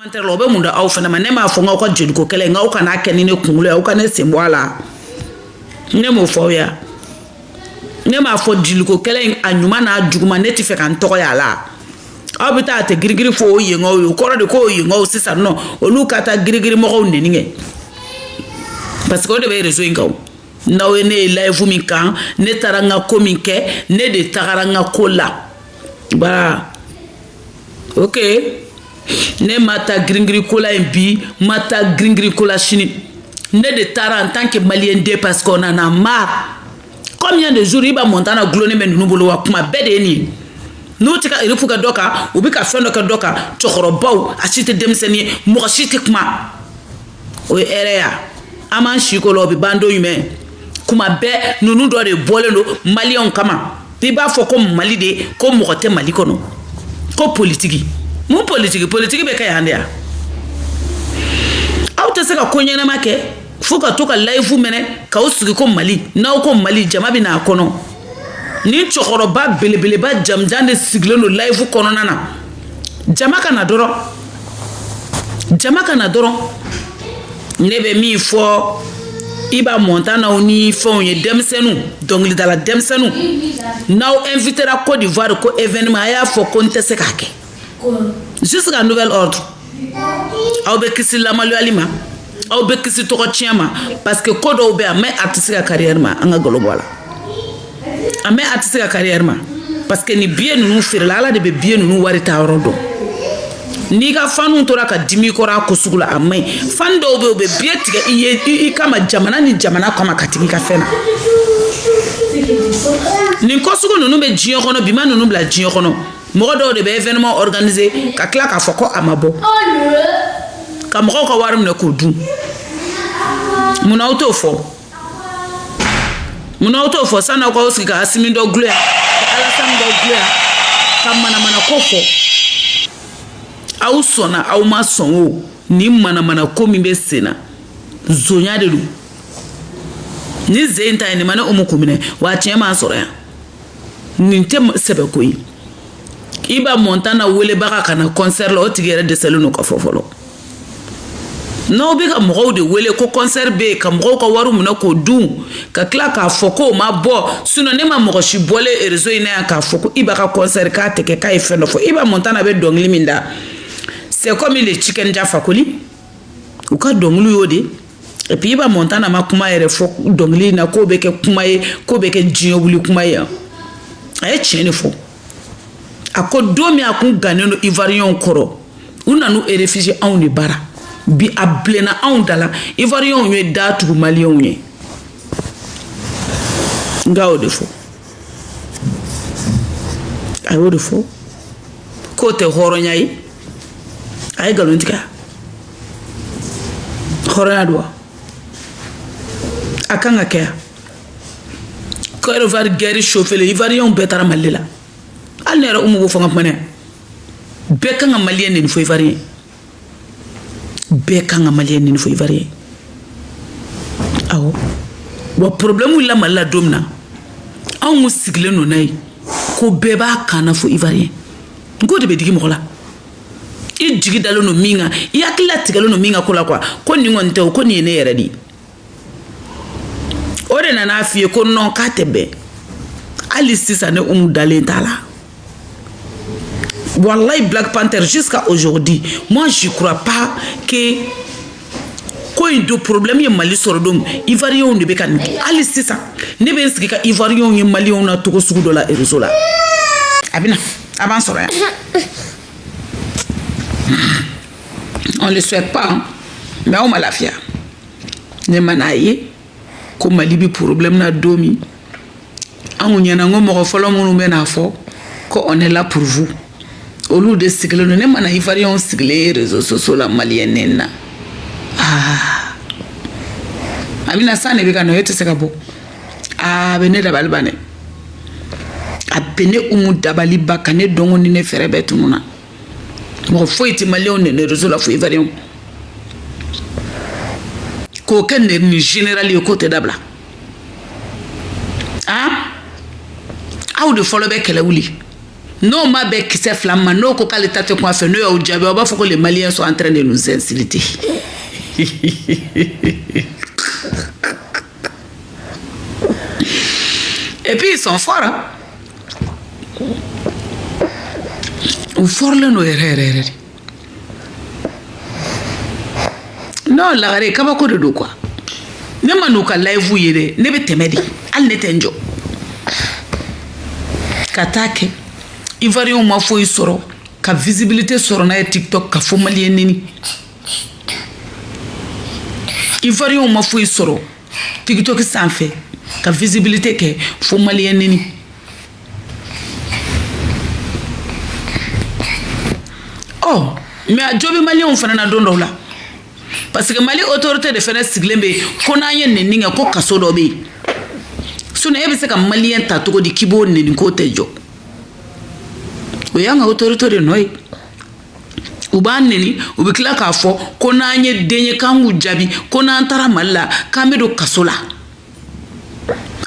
Commentaire la, o bɛ mun da aw fana ma? Ne m'a fɔ n k'aw ka jeliko kɛlɛ, n k'aw kana kɛ ni ne kunkolo ye, aw ka ne sen bɔ a la. Ne m'o fɔ aw ye. Ne m'a fɔ jeliko kɛlɛ in, a ɲuman n'a juguman, ne tɛ fɛ ka n tɔgɔ y'a la. Aw bɛ taa a tɛ girigiri fɔ o yenkaw ye, o kɔrɔ de ko o yenkaw sisan nɔ, olu ka taa girigiri mɔgɔw neni kɛ, parce que o de bɛ réseau in kan. O n'aw ye ne ye live min kan, ne taara n ka ko min kɛ, ne de tagara n ka ko la. Voilà, ok. Ne ma taa giringiri ko la yen bi, ma taa giringiri ko la sini. Ne de taara en tant que malien den, parce qu'on en a marre. Combien de jours Iba Montana gulonnen bɛ ninnu bolo wa? Kuma bɛɛ de ye nin ye. N'u tɛ ka erifu kɛ dɔ kan, u bɛ ka fɛn dɔ kɛ dɔ kan. Cɛkɔrɔbaw, a si tɛ denmisɛnnin ye, mɔgɔ si tɛ kuma. O ye hɛrɛ ya? An b'an si ko la, o bɛ ban don jumɛn? Kuma bɛɛ ninnu dɔ de bɔlen don maliyɛnw kama. I b'a fɔ ko Mali de, ko mɔgɔ tɛ Mali kɔnɔ, ko politiki. Mun politiki? Politiki bɛ kɛ yan de ya. Aw tɛ se ka ko ɲɛnama kɛ fo ka to ka live mɛnɛ k'aw sigi ko Mali. N'aw ko Mali, jama bɛ n'a kɔnɔ. Ni cɛkɔrɔba belebeleba jamujan de sigilen don live kɔnɔna na, jama ka na dɔrɔn, jama ka na dɔrɔn. Ne bɛ min fɔ Iba Montanaw ni fɛnw ye, denmisɛnninw, dɔnkilidala denmisɛnninw, n'aw invitera Côte d'Ivoire ko événement, a y'a fɔ ko n tɛ se k'a kɛ jusqu'à nouvel ordre. Aw bɛ kisi lamaloyali ma, aw bɛ kisi tɔgɔ tiɲɛ ma, parce que ko dɔw bɛ yen, a mɛ artiste ka carrière ma. An ka nkalon bɔ a la, a mɛ artiste ka carrière ma, parce que ni billet ninnu feerela, Ala de bɛ billet ninnu wari ta yɔrɔ dɔn. N'i ka faniw tora ka dimi i kɔrɔ a ko sugu la, a man ɲi. Fan dɔw bɛ yen, u bɛ billet tigɛ i ye i kama, jamana ni jamana kama, ka tigi ka fɛn na. Nin ko sugu ninnu bɛ diɲɛ kɔnɔ bi, ma ninnu bila diɲɛ kɔnɔ. Mɔgɔ dɔw de bɛ événement organiser ka tila k'a fɔ ko a ma bɔ, ka mɔgɔw ka wari minɛ k'o dun. Munna aw t'o fɔ? Munna aw t'o fɔ sanni aw k'aw sigi ka Asimi dɔ gulo yan, ka Alasani dɔ gulo yan, ka manamana ko fɔ? Aw sɔnna, aw ma sɔn o, nin manamana ko min bɛ sen na, zonya de don. Ni ze in ta ye nin ma ne Umu kun minɛ wa, tiɲɛ m'a sɔrɔ yan. Nin tɛ sɛbɛ ko ye. Iba Montana welebaga ka na concert la, o tigi yɛrɛ dɛsɛlen don ka fɔ fɔlɔ. N'aw bɛ ka mɔgɔw de wele ko concert bɛ yen, ka mɔgɔw ka wari minɛ k'o dun, ka tila k'a fɔ k'o ma bɔ, sinon ne ma mɔgɔ si bɔlen réseau in na yan k'a fɔ ko Iba ka concert k'a tɛ kɛ, k'a ye fɛn dɔ fɔ. Iba Montana bɛ dɔnkili min da, c'est comme le Tiken Jah Fakoly, u ka dɔnkili y'o de. Et puis Iba Montana ma kuma yɛrɛ fɔ dɔnkili in na k'o bɛ kɛ kuma ye, k'o bɛ kɛ diɲɛ wuli kuma ye. A ye tiɲɛ de fɔ. A ko don min a kun gannen don Ivoiriyɛnw kɔrɔ, u nan'u réfugié anw de bara. Bi a bilenna anw da la, Ivoiriyɛnw ye da tugu maliyɛnw ye. N ka o de fɔ, a y'o de fɔ k'o tɛ hɔrɔnya ye. A ye nkalon tigɛ, hɔrɔnya don wa? A kan ka kɛ yan. Côte d'Ivoire guerre chauffé, Ivoiriyɛnw bɛɛ taara Mali la. Hali ne yɛrɛ Umu b'o fɔ n ka kuma na, bɛɛ kan ka maliyɛn neni fo Ivoirien, bɛɛ kan ka maliyɛn neni fo Ivoirien. Awɔ, wa problème wulila Mali la don min na, anw kun sigilen don n'a ye ko bɛɛ b'a kan na fo Ivoirien. N k'o de bɛ digi mɔgɔ la, i jigi dalen don min kan, i hakili latigɛlen don min ka ko la quoi, ko nin kɔni tɛ o, ko nin ye ne yɛrɛ de ye. O de nana f'i ye ko non, k'a tɛ bɛn. Hali sisan ne Umu dalen t'a la. Wallahi, Black Panther, jusqu'à aujourd'hui, moi je crois pas que ko in do problème ye Mali sɔrɔ don, Ivoiriyɛnw de bɛ ka nin kɛ. Hali sisan ne bɛ n sigi ka Ivoiriyɛnw ye maliyɛnw na togo sugu dɔ la réseau la. A bɛ na, a b'an sɔrɔ yan. On le souhaite pas hein, mais aw ma lafiya. Ne ma n'a ye ko Mali bi problème na don min, anw ɲɛna n ko mɔgɔ fɔlɔ minnu bɛ n'a fɔ ko on est là pour vous, olu de sigilen don. Ne mana Ivoiriyɛnw sigilen ye réseaux sociaux la maliyɛn nɛni na, aa, a bɛna san de bɛ ka na, e tɛ se ka bɔ. Aa, a bɛ ne dabali ban dɛ, a bɛ ne Umu dabali ban ka ne dɔnko ni ne fɛɛrɛ bɛɛ tunun na. Mɔgɔ foyi tɛ maliyɛnw nɛni réseau la fo Ivoiriyɛnw. K'o kɛ nɛni général ye, k'o tɛ dabila. Ah, aw de fɔlɔ bɛ kɛlɛ wuli. N'o ma bɛn kisɛ fila ma, n'o ko k'ale ta tɛ kun a fɛ, n'o y'aw jaabi, aw b'a fɔ ko les Maliens sont en train de nous insulter. Et puis ils sont forts, hein? U fɔrilen don yɛrɛ yɛrɛ yɛrɛ de. Non, lagare kabako de don quoi. Ne ma n'u ka live ye dɛ, ne bɛ tɛmɛ de, hali ne tɛ n jɔ ka taa kɛ. Ivoirienw ma foyi sɔrɔ ka visibilité sɔrɔ n'a ye TikTok ka fɔ malien neni. Ivoirienw ma foyi sɔrɔ TikTok sanfɛ ka visibilité kɛ fo malien neni. Ɔ mais a jo bɛ maliyɛnw fana na don dɔw la, parce que Mali autorité de fana sigilen bɛ yen ko n'an ye neni kɛ ko kaso dɔ bɛ yen. Sinon e bɛ se ka maliyɛn ta cogo di k'i b'o neni k'o tɛ jɔ? O y'an ka autorité de nɔ ye. U b'an neni, u bɛ tila k'a fɔ ko n'an ye den ye k'an k'u jaabi, ko n'an taara Mali la k'an bɛ don kaso la.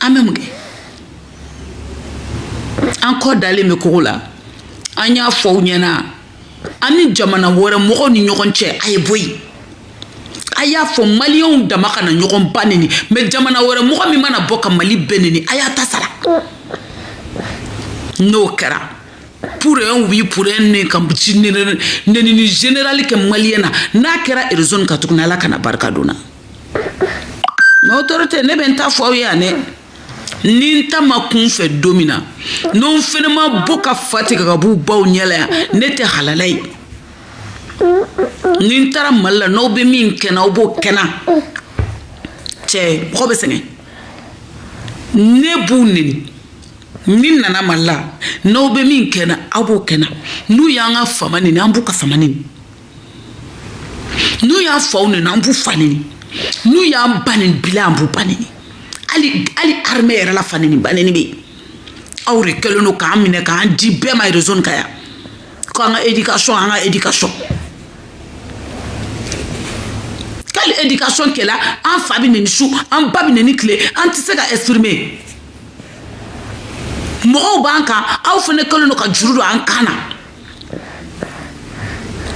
An bɛ mun kɛ? An kɔ dalen bɛ kogo la. An y'a fɔ aw ɲɛna, an ni jamana wɛrɛ mɔgɔw ni ɲɔgɔn cɛ, a ye bɔ yen. A y'a fɔ maliyɛnw dama kana ɲɔgɔn ba neni, mais jamana wɛrɛ mɔgɔ min mana bɔ ka Mali bɛɛ neni, a y'a ta sara. N'o kɛra, pour un oui, pour un non, ka nenini général kɛ maliyɛn na, n'a kɛra réseau kan tuguni, Ala kana barika don na. Mais autorité, ne bɛ n ta fɔ aw ye yan dɛ. Ni n ta ma kun fɛ don min na, n'o fɛnɛ ma bɔ ka fa tigɛ ka b'u baw ɲɛ la yan, ne tɛ halala ye. Ni n taara Mali la, n'aw bɛ min kɛ n na, aw b'o kɛ n na. Cɛ, mɔgɔ bɛ sɛgɛn, ne b'u neni. Ni n nana Mali la, n'aw bɛ min kɛ n na, aw b'o kɛ n na. N'u y'an ka fama neni, an b'u ka fama neni. N'u y'an faw neni, an b'u fa neni. N'u y'an ba neni, bila, an b'u ba neni. Hali hali armée yɛrɛ la, fa neni ba neni bɛ yen. Aw de kɛlen don k'an minɛ k'an di bɛɛ ma réseau kan yan ko an ka éducation, an ka éducation, k'ale éducation kɛla. An fa bɛ neni su, an ba bɛ neni tile, an tɛ se ka exprimer. Mɔgɔw b'an kan, aw fana kɛlen don ka juru don an kan na.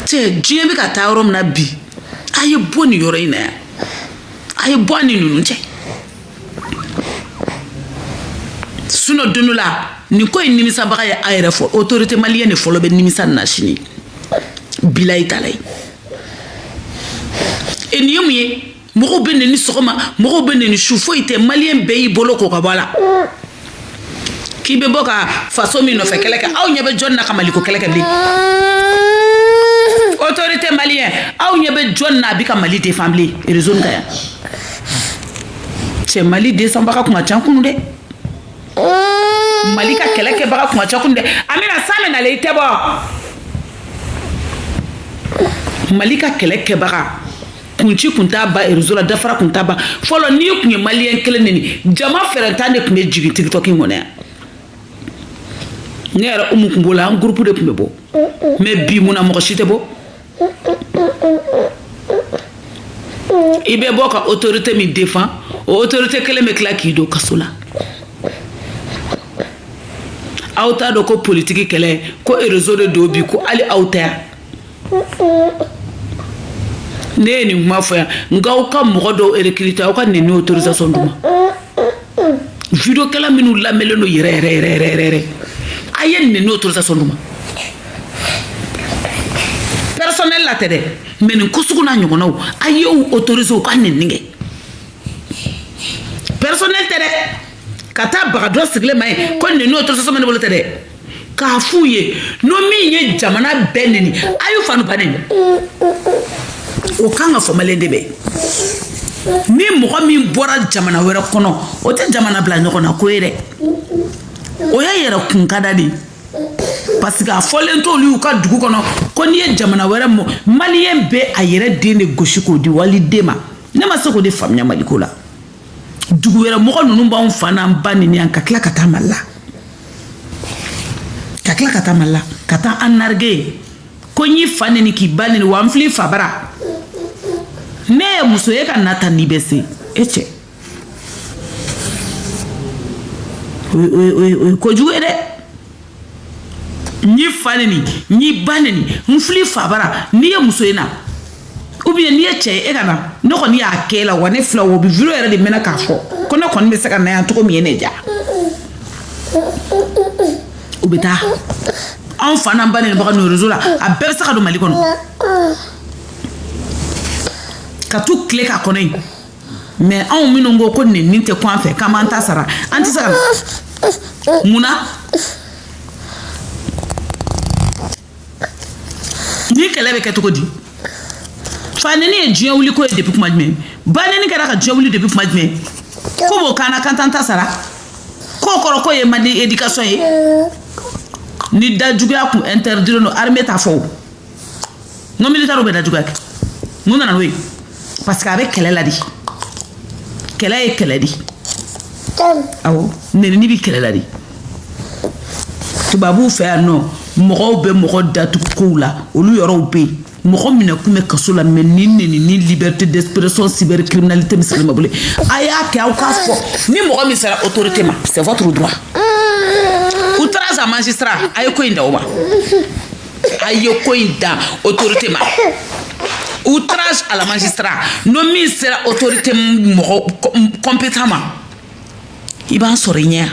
Cɛ, diɲɛ bɛ ka taa yɔrɔ min na bi, a ye bɔ nin yɔrɔ in na yan, a ye bɔ an ni ninnu cɛ. Sinon don dɔ la, nin ko in nimisabaga ye a yɛrɛ fɔ. Autorité malienne de fɔlɔ bɛ nimisa nin na sini, bilayi talayi. E nin ye mun ye? Mɔgɔw bɛ neni sɔgɔma, mɔgɔw bɛ neni su, foyi tɛ. Maliyɛn bɛɛ y'i bolo ko ka bɔ a la k'i bɛ bɔ ka faso min nɔfɛ kɛlɛ kɛ. Aw ɲɛ bɛ jɔn na ka Maliko kɛlɛ kɛ bilen? Autorité malien, aw ɲɛ bɛ jɔn na a bɛ ka Mali défend bilen réseau kan yan? Cɛ, Mali défendbaga kun ka ca kunu dɛ, Mali ka kɛlɛ kɛbaga kun ka ca kunu dɛ. Amina, san bɛ nalen, i tɛ bɔ. Mali ka kɛlɛ kɛbaga kunci kun t'a ba réseau la, dafara kun t'a ba. Fɔlɔ, n'i kun ye maliyɛn kelen neni, jama fɛrɛntan de tun bɛ jigin TikTok in kɔnɔ yan. Ne yɛrɛ Umu kun b'o la, an groupe de tun bɛ bɔ. Mais bi, mun na mɔgɔ si tɛ bɔ? I bɛ bɔ ka autorité min défend, o autorité kelen bɛ tila k'i don kaso la. Aw t'a dɔn ko politiki kɛlɛ ko réseau de don bi, ko hali aw tɛ yan. Ne ye nin kuma fɔ yan, nka aw ka mɔgɔ dɔw recruter, aw ka neni autorisation d'u ma. Videokɛla minnu lamɛnlen don yɛrɛ yɛrɛ yɛrɛ yɛrɛ yɛrɛ, a ye neni autorisation d'u ma. Personnel la tɛ dɛ, mais nin ko sugu n'a ɲɔgɔnnaw, a ye u autoriser u ka neni kɛ. Personnel tɛ dɛ, ka taa baga dɔ sigilen ma ye ko neni autorisation bɛ ne bolo tɛ dɛ. K'a f'u ye n'o min ye jamana bɛɛ neni, a y'u fa n'u ba neni. O kan ka fɔ maliyɛn de bɛɛ. Ni mɔgɔ min bɔra jamana wɛrɛ kɔnɔ, o tɛ jamana bila ɲɔgɔn na ko ye dɛ, o y'a yɛrɛ kunkada de ye, parce que a fɔlen t'olu y'u ka dugu kɔnɔ ko n'i ye jamana wɛrɛ mɔ. Maliyɛn bɛ a yɛrɛ den de gosi k'o di waliden ma. Ne ma se k'o de faamuya Maliko la. Dugu wɛrɛ mɔgɔ ninnu b'anw fa n'an ba neni yan, ka tila ka taa Mali la, ka tila ka taa Mali la ka taa an narguer ko n y'i fa neni k'i ba neni, wa n fil'i fa bara. Ne ye muso ye ka na ta n'i bɛ se e cɛ, o ye kojugu ye dɛ. N y'i fa neni, n y'i ba neni, n fil'i fa bara. N'i ye muso ye, na, ou bien n'i ye cɛ ye, e ka na. Ne kɔni y'a kɛ la wa. Ne filɛ, o bi vidéo yɛrɛ de mɛnna k'a fɔ ko ne kɔni bɛ se ka na yan cogo min ye ne diya. U bɛ taa anw fa n'an ba nenibaga n'o réseau la, a bɛɛ bɛ se ka don Mali kɔnɔ ka t'u tile k'a kɔnɔ yen. Mais anw minnu ko ko nɛni tɛ kun an fɛ, k'an b'an ta sara, an tɛ se ka na. Mun na ni kɛlɛ bɛ kɛ cogo di? Fa nɛni ye diɲɛ wuli ko ye depuis kuma jumɛn? Ba nɛni kɛra ka diɲɛ wuli depuis kuma jumɛn? Ko b'o k'an na k'an t'an ta sara, k'o kɔrɔ k'o ye mandi éducation ye. Ni dajuguya kun interdit don, armée t'a fɔ o. N ko militaire bɛ dajuguya kɛ, mun nana n'o ye? Parce que a bɛ kɛlɛ la de. Kɛlɛ ye kɛlɛ de. Awɔ, nɛnini bi kɛlɛ la de. Tubabuw fɛ yan nɔ, mɔgɔw bɛ mɔgɔ datugu kow la, olu yɔrɔw bɛ yen, mɔgɔ minɛ kun bɛ kaso la. Mais ni nɛni ni liberté d'expression, cybercriminalité bɛ sigi ma bolo. A y'a kɛ, aw k'a fɔ ni mɔgɔ min sera autorité ma, c'est votre droit. Outrage à magistrat, a ye ko in da o ma, a ye ko in da autorité ma. Outrage à la magistrat, no min sera autorité, mɔgɔ compétent ma, i b'an sɔrɔ i ɲɛ yan.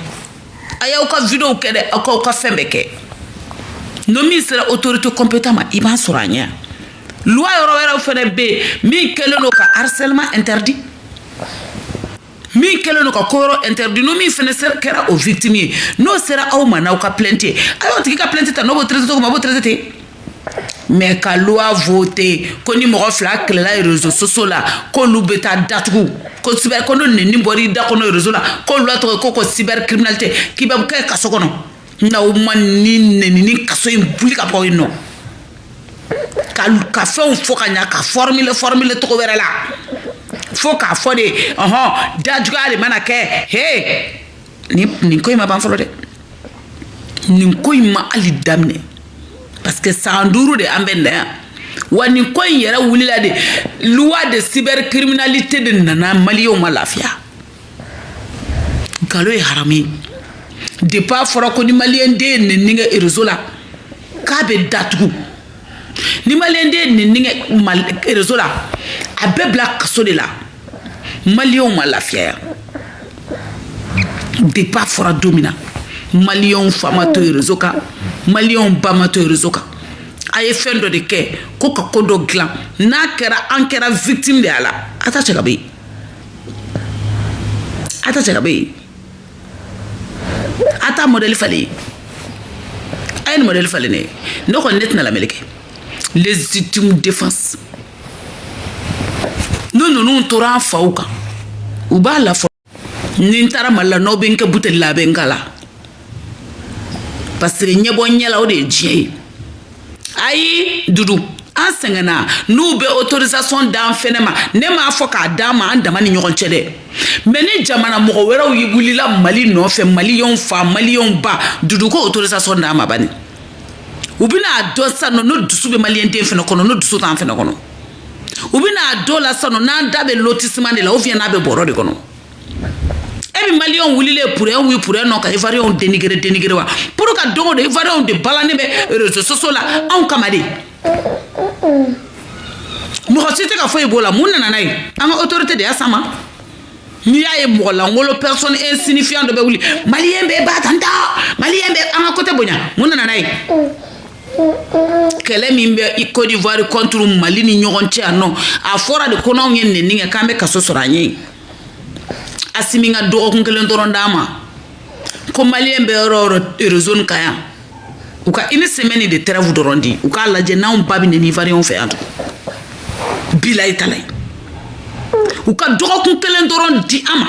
A y'aw ka vidéo kɛ dɛ, aw k'aw ka fɛn bɛɛ kɛ. No min sera autorité compétent ma, i b'an sɔrɔ a ɲɛ yan. Loi yɔrɔ wɛrɛw fɛnɛ bɛ yen min kɛlen don ka harcèlement interdit, min kɛlen don ka ko yɔrɔ interdit. No min fɛnɛ kɛra o victime ye, n'o sera aw ma n'aw ka plainte ye, a y'o tigi ka plainte ta, n'o b'o traité cogo min, a b'o traité ten. Mais ka loi voté ko ni mɔgɔ fila kɛlɛla réseaux sociaux la, k'olu bɛ taa datugu, ko cyber, ko n'o nɛni bɔra i da kɔnɔ réseau la, ko loi tɔgɔ ko cybercriminalité, k'i bɛ kɛ kaso kɔnɔ. N'aw ma ni nɛni ni kaso in wuli ka bɔ yen nɔ, ka fɛnw fɔ ka ɲa, ka formuler cogo wɛrɛ la, fo k'a fɔ de ɔhɔn, dajuguya de mana kɛ. He, nin ko in ma ban fɔlɔ dɛ, nin ko in ma hali daminɛ, parce que san 5 de an bɛ na yan wa. Nin ko in yɛrɛ wulila de, loi de cybercriminalité de nana. Maliyɛnw ma lafiya, nkalon ye haramu ye. Depuis a fɔra ko ni maliyɛn den ye nɛni kɛ réseau la, k'a bɛ datugu, ni maliyɛn den ye nɛni kɛ réseau la, a bɛ bila kaso de la, maliyɛnw ma lafiya yan. Depuis a fɔra don min na, maliyɛnw fa ma to réseau kan, maliyɛnw ba ma to réseau kan. A ye fɛn dɔ de kɛ ko ka ko dɔ dilan, n'a kɛra an kɛra victime de y'a la. A ta cɛ ka bɔ yen, a ta cɛ ka bɔ yen, a t'a modèle falen. A ye nin modèle falen ne ye, ne kɔni ne tɛna lamɛnni kɛ. Légitime défense, ni ninnu tora an faw kan, u b'a la fɔ. Ni n taara Mali la, n'aw bɛ n kɛ buteli la, a bɛ n kala, parce que ɲɛbɔ ɲɛ la, o de ye diɲɛ ye. Ayi, Dudu, an sɛgɛnna. N'u bɛ autorisation d'an fɛnɛ ma, ne m'a fɔ k'a d'an ma an dama ni ɲɔgɔn cɛ dɛ. Mais ni jamana mɔgɔ wɛrɛw ye wulila Mali nɔfɛ, maliyɛnw fa, maliyɛnw ba, Dudu, ko autorisation d'an ma bani, u bɛna dɔn sisan nɔ n'o dusu bɛ maliyɛn den fɛnɛ kɔnɔ, n'o dusu t'an fɛnɛ kɔnɔ. U bɛna dɔn la sisan nɔ n'an da bɛ lotissement de la, ou bien n'a bɛ bɔrɔ de kɔnɔ. E bɛ maliyɛnw wulilen pour un oui, pour un non, ka ivoiriyɛnw dénigrer wa, pour ka don o don ivoiriyɛnw de balannen bɛ réseaux sociaux la anw kama de. Mɔgɔ si tɛ ka foyi b'o la. Mun nana n'a ye? An ka autorité de y'a sama. N'i y'a ye mɔgɔ lankolon, personne insignifiant dɔ bɛ wuli, maliyɛn bɛɛ ba tan ta, maliyɛn bɛɛ an ka côté bonya, mun nana n'a ye? Kɛlɛ min bɛ Côte d'Ivoire contre Mali ni ɲɔgɔn cɛ yan nɔ, a fɔra de ko n'anw ye nɛni kɛ, k'an bɛ kaso sɔrɔ an ɲɛ ye. Asimi ka dɔgɔkun kelen dɔrɔn d'a ma ko maliyɛn bɛ yɔrɔ o yɔrɔ réseau nin kan yan, u ka une semaine de trêve dɔrɔn di, u k'a lajɛ n'anw ba bɛ nɛni ivoiriyɛnw fɛ yan tugun. Bilayi talayi, u ka dɔgɔkun kelen dɔrɔn di an ma,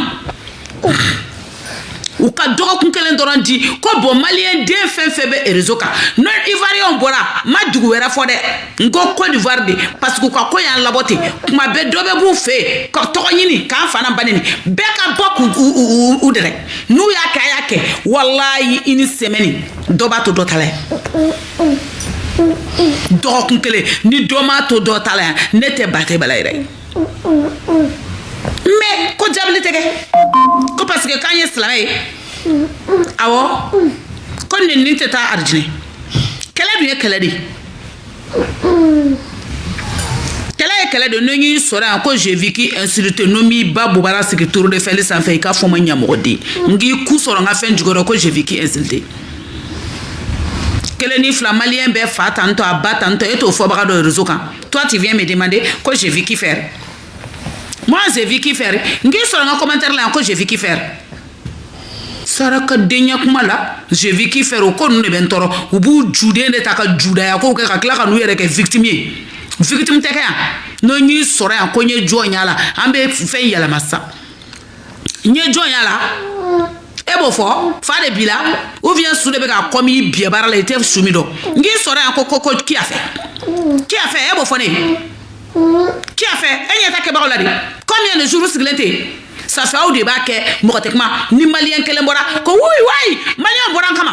u ka dɔgɔkun kelen dɔrɔn di, ko bon, maliyɛn den fɛn fɛn bɛ réseau kan, n'o ivoiriyɛnw bɔra, n ma dugu wɛrɛ fɔ dɛ, n ko Côte d'Ivoire de, parce que u ka ko y'an labɔ ten. Kuma bɛɛ dɔ bɛ b'u fɛ yen ka tɔgɔ ɲini k'an fa n'an ba neni. Bɛɛ ka bɔ k'u u dɛrɛ. N'u y'a kɛ, a y'a kɛ. Walayi, une semaine, dɔ b'a to dɔ ta la yan. Dɔgɔkun kelen, ni dɔ m'a to dɔ ta la yan, ne tɛ ba tɛ bala yɛrɛ. Mais ko jabili tɛ kɛ ko parce que k'an ye silamɛ ye. Awɔ, ko nɛni tɛ taa arijinɛ. Kɛlɛ dun ye kɛlɛ de ye, kɛlɛ ye kɛlɛ de. N'o y'i sɔrɔ yan ko j'ai vu qui insulte, n'o m'i ba bobara sigi tour de Eiffel sanfɛ, i k'a fɔ ma ɲamɔgɔden, n k'i ku sɔrɔ n ka fɛn jukɔrɔ ko j'ai vu qui insulte. Kelen ni fila, maliyɛn bɛɛ fa tan tɔ, a ba tan tɔ, e t'o fɔbaga dɔ réseau kan. Toi, tu viens me demander ko j'ai vu qui faire. Moi, j'ai vu qui faire, n k'i sɔrɔ n ka commentaire la yan ko j'ai vu qui faire. Sarakadenya kuma la, j'ai vu qui faire, o ko ninnu de bɛ n tɔɔrɔ. U b'u juden de ta ka judaya kow kɛ ka tila ka n'u yɛrɛ kɛ victime ye. Victime tɛ kɛ yan. N'o y'i sɔrɔ yan ko n ye jɔn y'a la, an bɛ fɛn yɛlɛma sisan. N ye jɔn y'a la, e b'o fɔ fa de b'i la ou bien su de bɛ ka kɔmi i biɲɛ baara la, i tɛ su min dɔn. N k'i sɔrɔ yan ko qui a fait, qui a fait, e b'o fɔ ne ye qui a fait. E ɲɛ tɛ kɛbagaw la de. Combien de jours sigilen tɛ? Ça fait aw de b'a kɛ, mɔgɔ tɛ kuma. Ni maliyɛn kelen bɔra ko wuyi wayi, maliyɛn bɔra n kama,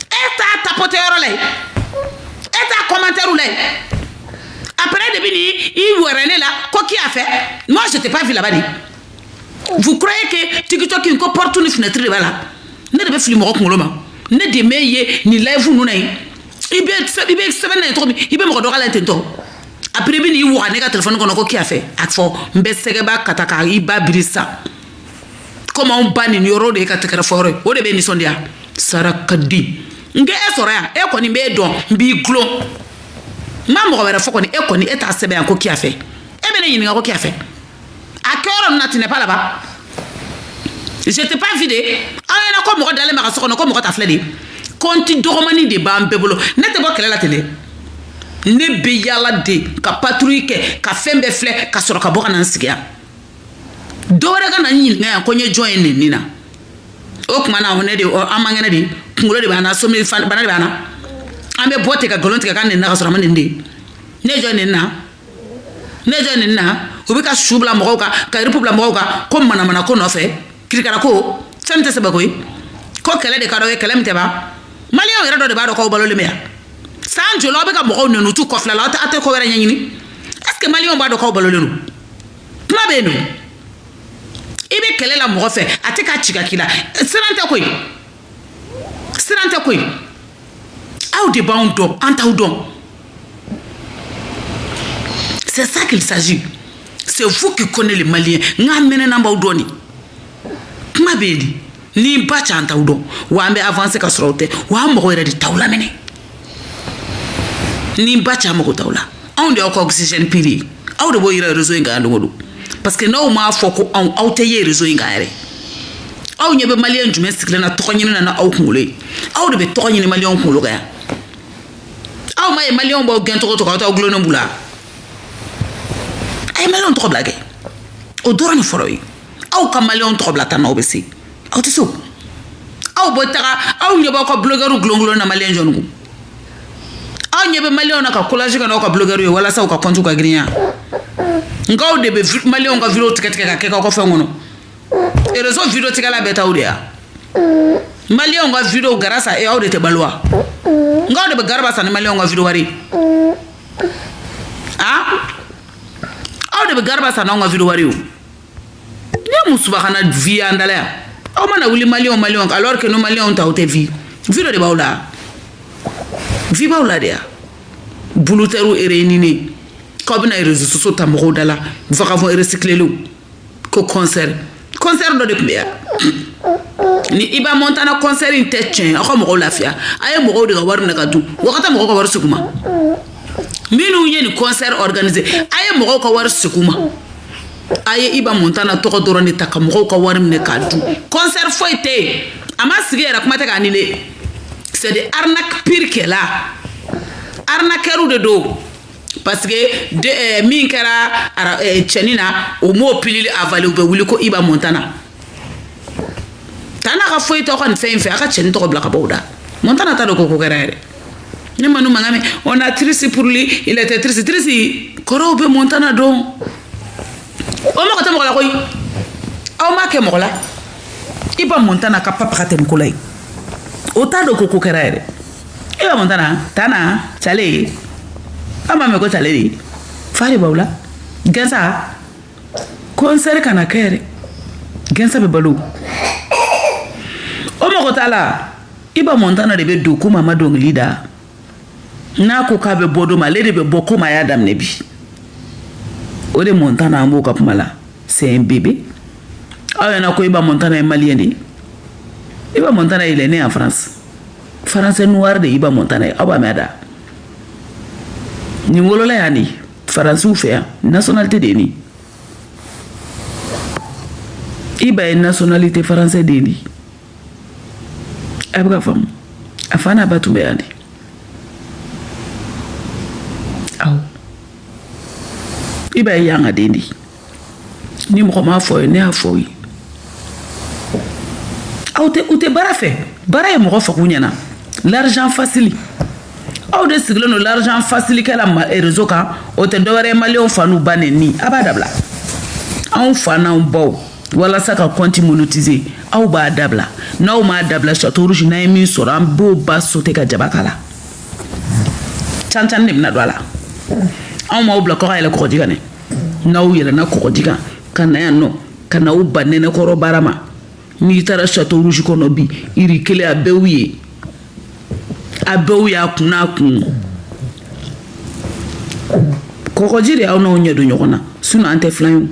e t'a tapoter yɔrɔ la yen, e t'a commentaire la yen. Après de bɛ ni i wɛrɛ ne la ko qui a fait. Moi, je t'ai pas vu là-bas de. Vous croyez que TikTok ko porte ni fenêtre de b'a la? Ne de bɛ fili mɔgɔ kunkolo ma. Ne de m'e ye nin live ninnu na yen. I bɛ sɛbɛn na yen cogo min, i bɛ mɔgɔ dɔgɔ la yen ten tɔ. Après, i bɛ n'i waga ne ka téléphone kɔnɔ ko qui a fait. A fɔ n bɛ sɛgɛba ka ta k'a i ba biri sisan. Komi anw ba nin yɔrɔ de ye ka tɛgɛrɛ fɔ yɔrɔ ye, o de bɛ nisɔndiya. Sarakaden, n k'e sɔrɔ yan, e kɔni b'e dɔn, n b'i gulon. N ma mɔgɔ wɛrɛ fɔ kɔni, e kɔni, e t'a sɛbɛn yan ko qui a fait. E bɛ ne ɲininka ko qui a fait. A kɛyɔrɔ ninnu na, tu n'es pas là-bas, je t'ai pas vu de. Aw ɲɛna ko mɔgɔ dalen bɛ ka so kɔnɔ ko mɔgɔ ta filɛ de. Compte dɔgɔmani de b'an bɛɛ bolo. Ne tɛ bɔ kɛlɛ la ten dɛ. Ne bɛ yaala de ka patrouille kɛ, ka fɛn bɛɛ filɛ, ka sɔrɔ ka bɔ ka na n sigi yan. Dɔ wɛrɛ ka na n ɲininka yan ko n ye jɔn ye nin na. O tuma na, ne de an man kɛnɛ de, kunkolo de b'an na, somi bana de b'an na. An bɛ bɔ ten ka nkalon tigɛ k'an nin na, ka sɔrɔ a ma nin de. Ne ye jɔn nin na? Ne ye jɔn nin na? U bɛ ka su bila mɔgɔw kan, ka yiripu bila mɔgɔw kan ko manamana ko nɔfɛ, kirikara ko, fɛn min tɛ sɛbɛ ko ye, ko kɛlɛ de ka d'aw ye, kɛlɛ min tɛ ban. Maliyɛnw yɛrɛ dɔ de b'a dɔn k'aw balolen bɛ yan. San joli aw bɛ ka mɔgɔw nɛni, u t'u kɔfilɛ la, aw tɛ ko wɛrɛ ɲɛɲini? Est ce que maliyɛnw b'a dɔn k'aw balolen don? Kuma bɛ yen nɔ. I bɛ kɛlɛ la mɔgɔ fɛ, a tɛ k'a ci ka k'i la. Siran tɛ koyi, siran tɛ koyi. Aw de b'anw dɔn, an t'aw dɔn. C'est ça qu'il s'agit. C'est vous qui connaissez les Maliens. N k'an mɛnɛ n'an b'aw dɔn de. Kuma bɛ yen de. Ni ba ca, an t'aw dɔn wa. An bɛ avancer ka sɔrɔ aw tɛ wa. An mɔgɔ yɛrɛ de t'aw lamɛnɛ. Ni ba ca, mɔgɔ t'aw la. Anw de y'aw ka oxygène pur ye. Aw de b'o yira réseau in kan yan don o don, parce que n'aw m'a fɔ ko anw, aw tɛ ye réseau in kan yɛrɛ. Aw ɲɛ bɛ maliyɛn jumɛn sigilen na tɔgɔ ɲini na n'aw kunkolo ye? Aw de bɛ tɔgɔ ɲini maliyɛnw kunkolo kan yan. Aw ma ye maliyɛnw b'aw gɛn cogo cogo, aw t'aw gulonnen b'u la. A ye maliyɛnw tɔgɔ bila kɛ, o dɔrɔn de fɔra ye. Aw ka maliyɛnw tɔgɔ bila tan n'aw bɛ se, aw tɛ se o. Aw bɛ taga, aw ɲɛ b'aw ka blogueur gulon na maliyɛn jɔn kun. Aw ɲɛ bɛ maliyɛnw na ka collage kɛ n'aw ka blogueur ye walasa u ka compte ka girinya. Nka aw de bɛ maliyɛnw ka vidéo tigɛ tigɛ ka kɛ k'aw ka fɛn kɔnɔ. Réseau vidéo tigɛla bɛɛ t'aw de ya. Maliyɛnw ka vidéo grâce à aw de tɛ balo wa? Nka aw de bɛ garaba san ni maliyɛnw ka vidéo wari. Ah, aw de bɛ garaba san n'anw ka vidéo wari. O ne musubakana vie an dala yan. Aw mana wuli maliyɛnw, maliyɛnw, alors que no maliyɛnw ta, aw tɛ vie. Vie dɔ de b'aw la, vie b'aw la de ya. Bulutɛriw réunir k'aw bɛna réseaux sociaux ta mɔgɔw da la, vagabond recyclélenw, ko concert. Concert dɔ de tun bɛ yan ni Iba Montana. Concert in tɛ tiɲɛ. Aw ka mɔgɔw lafiya. A ye mɔgɔw de ka wari minɛ ka dun. Wa ka taa mɔgɔw ka wari segin u ma. Minnu ye nin concert organiser, a ye mɔgɔw ka wari segin u ma. A ye Iba Montana tɔgɔ dɔrɔn de ta ka mɔgɔw ka wari minɛ k'a dun. Concert foyi tɛ yen, a ma sigi yɛrɛ, kuma tɛ k'a annuler. C'est de arnaque pire que là. Arnaqueur de don, parce que de, min kɛra cɛnin na, o m'o pilule avalé, u bɛ wuli ko Iba Montana. Taa n'a ka foyi t'aw ka nin fɛn in fɛ. A ka cɛnin tɔgɔ bila ka bɔ o da. Montana t'a dɔn ko ko kɛra yɛrɛ. Ne ma nu mankan mɛn. On a triste pour lui, il était triste, triste. Kɔrɔw bɛ Montana dɔn. O mɔgɔ tɛ mɔgɔ la koyi. Aw m'a kɛ mɔgɔ la. Iba Montana ka papa ka tɛmɛ ko la ye, o t'a dɔn ko ko kɛra yɛrɛ. Iba Montana tana cale, aw m'a mɛn ko cale de fa de b'aw la. Gɛnsa concert kana kɛ yɛrɛ. Gɛnsa bɛ balo, o mɔgɔ t'a la. Iba Montana de bɛ don komi a ma dɔnkili da. N'a ko k'a bɛ bɔ don min, ale de bɛ bɔ komi a y'a daminɛ bi. O de Montana, an b'o ka kuma la, c'est un bébé. Aw ɲɛna ko Iba Montana ye malien de ye. Iba Montana, il est né en France. Français noir de Iba Montana ye. Aw b'a mɛn a da. Nin wolola yan de, Faransiw fɛ yan, nationalité de ye nin. Iba ye nationalité français de ye nin. A bɛ ka faamu, a fa n'a ba tun bɛ yan de. Awɔ, Iba ye yan ka den de ye. Ni mɔgɔ m'a fɔ ye, ne y'a fɔ ye. Aw tɛ, u tɛ baara fɛ. Baara ye mɔgɔ faga u ɲɛna. L'argent facile, aw de sigilen don l'argent facile kɛla réseau kan. O tɛ dɔwɛrɛ ye, maliyɛnw fa n'u ba nɛni. A b'a dabila, anw fa n'anw baw, walasa ka compte monétiser. Aw b'a dabila. N'aw m'a dabila, Château Rouge, n'an ye min sɔrɔ, an b'o ba sauter ka jaba k'a la. Can can de bɛna don a la. Anw m'aw bila kɔ ka yɛlɛ kɔgɔji kan dɛ. N'aw yɛlɛnna kɔgɔji kan ka na yan nɔ, ka na aw ba nɛnɛkɔrɔ baara ma. N'i taara Château Rouge kɔnɔ bi, iri kelen, a bɛɛ ye, a bɛɛ y'a kun n'a kun. Kɔgɔji de y'aw n'aw ɲɛ don ɲɔgɔn na, sinon an tɛ filan ye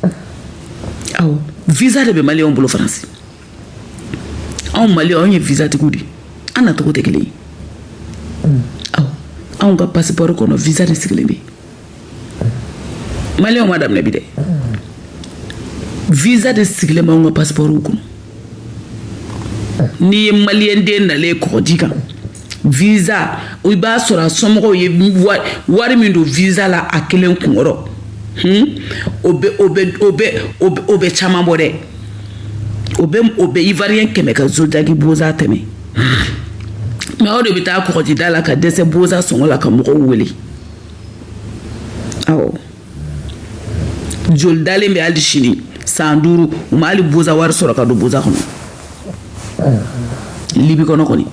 o. Awɔ, visa de bɛ maliyɛnw bolo Faransi. Anw maliyɛnw, anw ye visa tigiw de ye. An nacogo tɛ kelen ye. Awɔ, anw ka passeport kɔnɔ, visa de sigilen bɛ. Maliyɛnw ma daminɛ bi dɛ. Visa de sigilen b'anw ka passeport kɔnɔ. N'i ye maliyɛn den nalen kɔgɔji kan, visa, i b'a sɔrɔ a somɔgɔw ye wari min don visa la a kelen kunkɔrɔ, o bɛ caman bɔ dɛ. O bɛ ivoirien 100 ka Zodiac boza tɛmɛ. Mais aw de bɛ taa kɔgɔjida la ka dɛsɛ boza sɔngɔ la ka mɔgɔw wele. Awɔ, joli dalen bɛ hali sini, san 5, u ma hali boza wari sɔrɔ ka don boza kɔnɔ Libi kɔnɔ kɔni.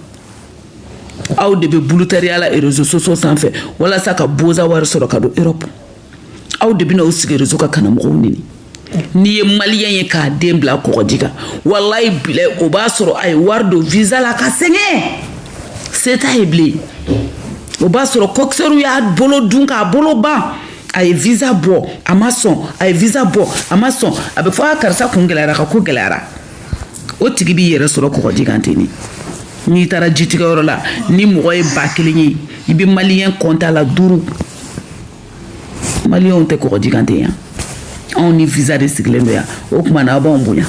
Aw de bɛ bulutariya la réseaux sociaux sanfɛ walasa ka boza wari sɔrɔ ka don Europe. Aw de bɛna aw sigi réseau kan ka na mɔgɔw neni. N'i ye maliyɛn ye k'a den bila kɔgɔji kan, walayi bilayi, o b'a sɔrɔ a ye wari don visa la ka sɛgɛn, se t'a ye bilen. O b'a sɔrɔ coxeur y'a bolo dun k'a bolo ban. A ye visa bɔ, a ma sɔn. A ye visa bɔ, a ma sɔn. A bɛ fɔ a karisa kun gɛlɛyara, ka ko gɛlɛyara. O tigi b'i yɛrɛ sɔrɔ kɔgɔji kan ten. De n'i taara jitigɛyɔrɔ la, ni mɔgɔ ye 1000 ye, i bɛ maliyɛn kɔnta la duuru. Maliyɛnw tɛ kɔgɔji kan ten yan. Anw ni visa de sigilen don yan. O tuma na, aw b'anw bonya,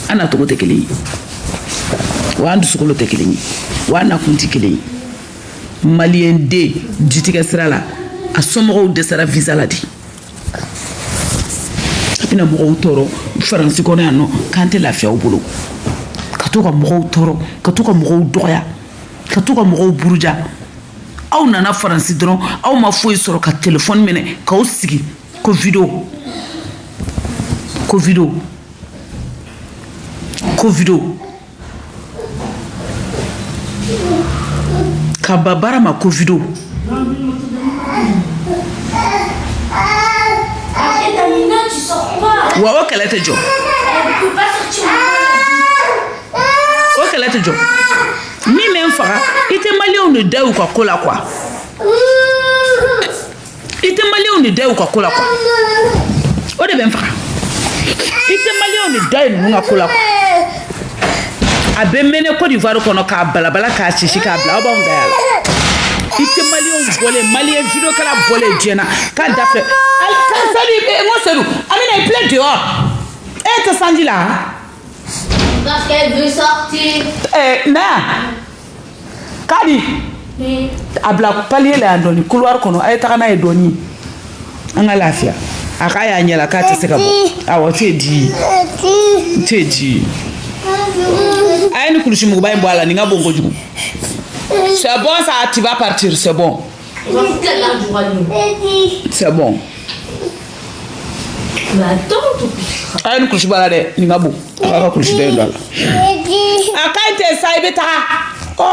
an nacogo tɛ kelen ye wa, an dusukolo tɛ kelen ye wa, an nakun tɛ kelen ye. Maliyɛn den jitigɛ sira la, a somɔgɔw dɛsɛra visa la de, a bɛna mɔgɔw tɔɔrɔ Faransi kɔnɔ yan nɔ k'an tɛ lafiya u bolo, ka to ka mɔgɔw tɔɔrɔ, ka to ka mɔgɔw dɔgɔya, ka to ka mɔgɔw buruja. Aw nana Faransi dɔrɔn, aw ma foyi sɔrɔ ka telefɔni minɛ k'aw sigi ko vidéo, ko vidéo, ko vidéo, ka ba baara ma ko vidéo. Après ta Mina, tu sors pas. Wa o kɛlɛ tɛ jɔ. Elle peut pas sortir au moment. O kɛlɛ tɛ jɔ. Min bɛ n faga, i tɛ maliyɛnw de da u ka ko la quoi. I tɛ maliyɛnw de da u ka ko la quoi. O de bɛ n faga. I tɛ maliyɛnw de da ye ninnu ka ko la quoi. A bɛ mɛnɛ Côte d'Ivoire kɔnɔ k'a balabala, k'a sisi, k'a bila, aw b'anw da la. I tɛ maliyɛnw bɔlen, maliyɛn vidéo kɛla bɔlen diɲɛ na k'a da filɛ. Sedu, n ko Sedu, Amina, il pleut dehors. E tɛ sanji la? Parce qu'elle veut sortir. Na kadi a bila palier la yan dɔɔni, couloir kɔnɔ. A ye taga n'a ye dɔɔni, an ka lafiya. A k'a y'a ɲɛ la k'a tɛ se ka bɔ. Awɔ, t'e di, t'e di. A ye ni kulusi muguba in bɔ a la, nin ka bon kojugu. C'est bon ça, tu vas partir, c'est bon. On va foutre la merde du royaume. C'est bon. Mais attends, tout. A ye ni kulusi bɔ a la dɛ, nin ka bon. A k'a ka kulusi dɔ in don a la. A ka ɲi ten sa, i bɛ taga ɔ.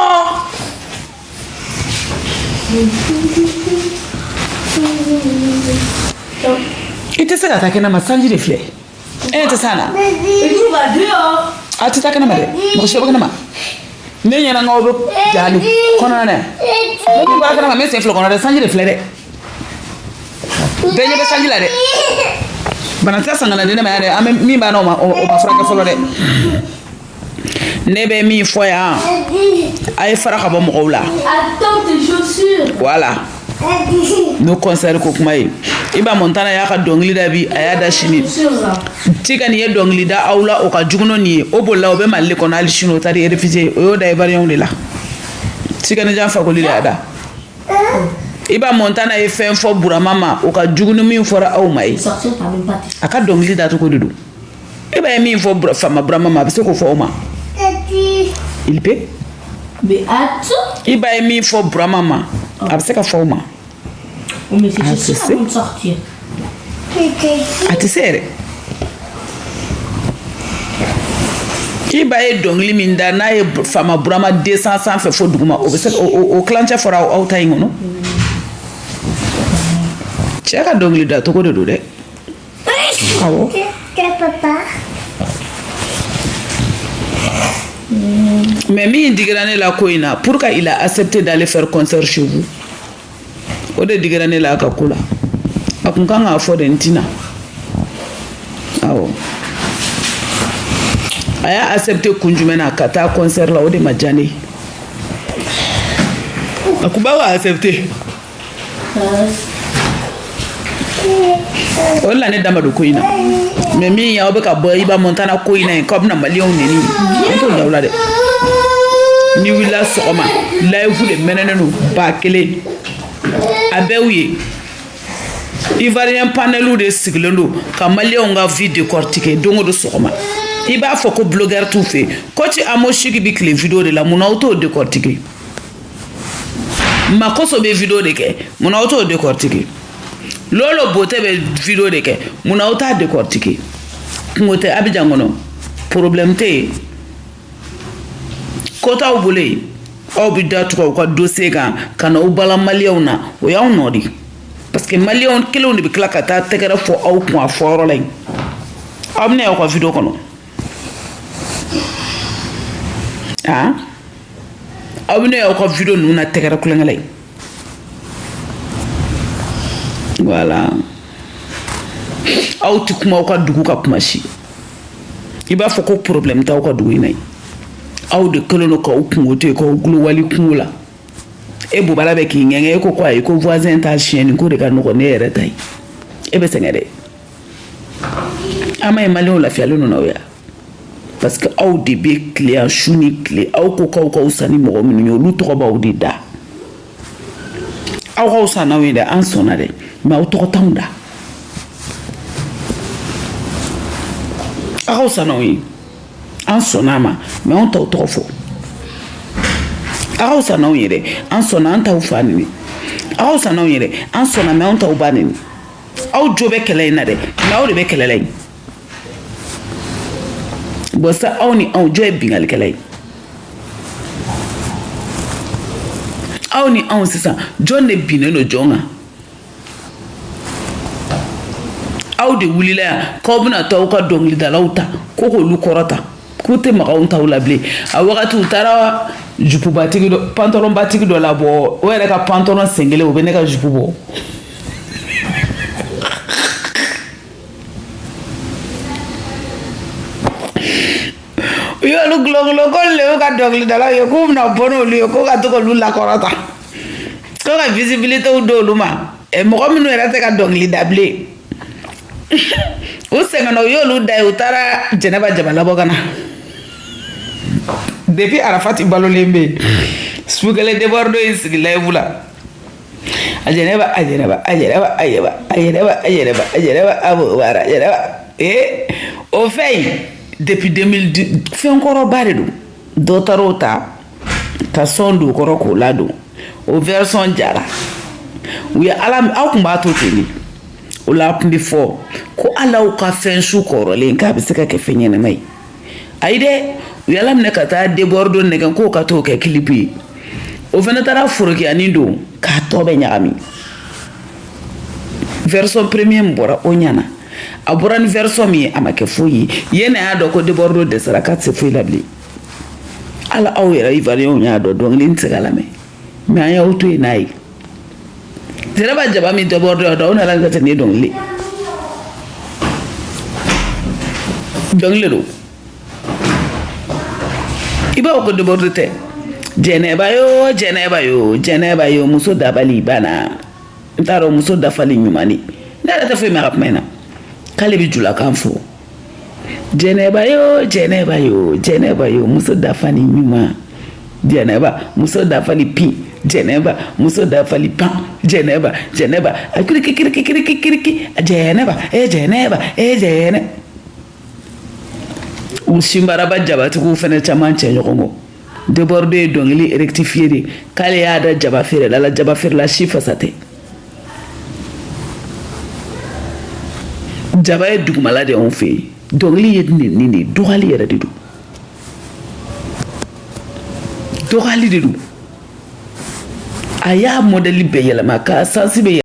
I tɛ se ka taa kɛnɛ ma, sanji de filɛ. E tɛ s'a na. Et nous, on va dehors. A tɛ taa kɛnɛma dɛ, mɔgɔ si tɛ bɔ kɛnɛma. Ne ɲɛna n k'aw bɛ jali kɔnɔna na yan. Ne min bɔra kɛnɛma, n bɛ sen fila kɔnɔ dɛ, sanji de filɛ dɛ. Bɛɛ ɲɛ bɛ sanji la dɛ. Bana tɛ san ka na di ne ma yan dɛ. An bɛ min b'an na, o ma furakɛ fɔlɔ dɛ. Ne bɛ min fɔ yan, a ye fara ka bɔ mɔgɔw la. Attends tes chaussures. Voilà, n'o concert ko kuma ye, Iba Montana y'a ka dɔnkili da bi, a y'a da sini. Chaussures là. Tiken ye dɔnkili da aw la, o ka jugu n'o nin ye. O bolila, o bɛ Mali kɔnɔ hali sini, o taara réfugié, o y'o da Ivoiriyɛnw de la. Tiken Jah Fakoly de y'a da. Iba Montana ye fɛn fɔ Burama ma, o ka jugu ni min fɔra aw ma ye. Sortir, t'as même pas tes. A ka dɔnkili dacogo de don. Iba ye min fɔ Fama Burama ma, a bɛ se k'o fɔ aw ma, il peut. Mais attends. Iba ye min fɔ Burama ma, a bɛ se ka fɔ aw ma. On met ses Ah, chaussures c'est avant de sortir. A tɛ se yɛrɛ. Iba ye dɔnkili min da, n'a ye Fama Burama descend sanfɛ fo duguma, o bɛ se o kilancɛ fɔra aw ta in kɔnɔ. Cɛ ka dɔnkili da cogo de don dɛ, awɔ. Papa. Mais min digira ne la ko in na, pourquoi il a accepté d'aller faire concert chez vous? O de digira ne la a ka ko la. A kun kan k'a fɔ de, n tɛna. Awɔ, a y'a accepté kun jumɛn na ka taa concert la? O de ma diya ne ye. A kun b'a ka accepté. O de la ne da ma don ko in na. Mais min ye, aw bɛ ka bɔ Iba Montana ko in na yen k'aw bɛna Maliyɛnw neni, n t'o ɲɛ aw la dɛ. Ni wulila sɔgɔma, live de mɛnɛnen don 1000, a bɛɛ y'u ye. Ivoirien paneliw de sigilen don ka Maliyɛnw ka vie décortiquer don o don sɔgɔma. I b'a fɔ ko blogueur t'u fɛ yen. Coach Amoshiki bɛ tile vidéo de la, mun na aw t'o décortiquer? Makoso bɛ vidéo de kɛ, mun na aw t'o décortiquer? Lolo Bote bɛ vidéo de kɛ, mun na aw t'a décortiquer? Kungo tɛ Abidjan kɔnɔ, problème tɛ yen, ko t'aw bolo yen. Aw bɛ da tugu aw ka dossier kan ka na aw bala Maliyɛnw na, o y'anw nɔ de ye, parce que Maliyɛnw kelenw de bɛ tila ka taa tɛgɛrɛ fɔ aw kun a fɔyɔrɔ la yen. Aw bɛna y'aw ka vidéo kɔnɔ, ah, aw bɛna y'aw ka vidéo ninnu na tɛgɛrɛ kulonkɛ la yen. Voilà, aw tɛ kuma aw ka dugu ka kuma si. I b'a fɔ ko problème t'aw ka dugu in na yen. Aw de kɛlen don k'aw kungo to yen, k'aw gulo wali kungo la. E bobala bɛ k'i ŋɛŋɛ, e ko ko ayi, ko voisin ta siyɛnni ko de ka nɔgɔn ne yɛrɛ ta ye. E bɛ sɛgɛn dɛ. An ma ye, Maliyɛnw lafiyalen don n'aw ye, parce que aw de bɛ tile yan su ni tile. Aw ko k'aw k'aw san ni mɔgɔ minnu ye, olu tɔgɔ b'aw de da. Aw k'aw san n'aw ye dɛ, an sɔnna dɛ, mais aw tɔgɔ t'anw da. Aw k'aw san n'anw ye, an sɔnna a ma, mais anw t'aw tɔgɔ fɔ. Aw k'aw san n'anw ye dɛ, an sɔnna, an t'aw fa neni. Aw k'aw san n'anw ye dɛ, an sɔnna, mais anw t'aw ba neni. Aw jo bɛ kɛlɛ in na dɛ, mais aw de bɛ kɛlɛ la yen. Bon sa, aw ni anw, jɔn ye binkannikɛla ye? Aw ni anw sisan, jɔn de binnen don jɔn kan? Aw de wulila yan k'aw bɛna taa aw ka dɔnkilidalaw ta ko k'olu kɔrɔta, k'u tɛ maga anw taw la bilen. A wagati u taara jupubatigi dɔ, pantalonbatigi dɔ labɔ, o yɛrɛ ka pantalon sen kelen, o bɛ ne ka jupu bɔ. U y'olu gulon ko le y'u ka dɔnkilidalaw ye, k'u bɛna bɔ n'olu ye, ko ka to k'olu lakɔrɔta, ko ka visibilitéw d'olu ma. Ɛ, mɔgɔ minnu yɛrɛ tɛ ka dɔnkili da bilen, u sɛgɛnna, u y'olu da ye. U taara Jɛnɛba Jaba labɔ ka na. Depuis Arafati balolen bɛ yen, su kelen Debordo y'i sigi live la: a Jɛnɛba, a Jɛnɛba, a Jɛnɛba, a Jɛnɛba, a Jɛnɛba, a Jɛnɛba, a Jɛnɛba, a Bobara Jɛnɛba. Ee, o fɛn in depuis 2010, fɛn kɔrɔba de don. Dɔ taara o ta ka son don o kɔrɔ k'o ladon, o version jara u ye. Ala, aw tun b'a to ten de. O la a tun bɛ fɔ ko hali aw ka fɛn su kɔrɔlen, k'a bɛ se ka kɛ fɛn ɲɛnama ye. Ayi dɛ, u y'a laminɛ ka taa Debordo nɛgɛn k'o ka t'o kɛ clip ye. O fana taara forokiyanin don k'a tɔ bɛ ɲagami. Version premier min bɔra, o ɲana. A bɔra ni version min ye, a ma kɛ foyi ye. Yen na y'a dɔn ko Debordo dɛsɛra, k'a tɛ se foyi la bilen. Ala, aw yɛrɛ Ivoiriyɛnw y'a dɔn dɔnkili in tɛ se ka lamɛn, mais an y'aw to yen n'a ye. Jɛnɛba jaba min Debordo y'a dɔn, aw nana ka nin ye dɔnkili dɔnkili don. I b'a fɔ ko Debordo tɛ. Jɛnɛba yo, jɛnɛba yo, jɛnɛba yo, muso dabali banna. N t'a dɔn muso dafali ɲuman de. Ne yɛrɛ tɛ foyi mɛn a ka kuma in na. K'ale bɛ julakan fɔ. Jɛnɛba yo, jɛnɛba yo, jɛnɛba yo, muso dafali ɲuman. Jɛnɛba, muso dafali pin. Jɛnɛba, muso dafali pan. Jɛnɛba, jɛnɛba, a kiriki kiriki kiriki kiriki. Jɛnɛba, e jɛnɛba, e jɛnɛ. U sinbaraba jabatigiw fana caman cɛ ɲɔgɔn kɔ. Debordo ye dɔnkili rectifier de, k'ale y'a da jaba feerela la, jaba feerela si fasa tɛ. Jaba ye dugumala de anw fɛ yen. Dɔnkili ye nin de ye, dɔgɔyali yɛrɛ de don, dɔgɔyali de don. A y'a mɔdɛli bɛɛ yɛlɛma k'a sansi bɛ.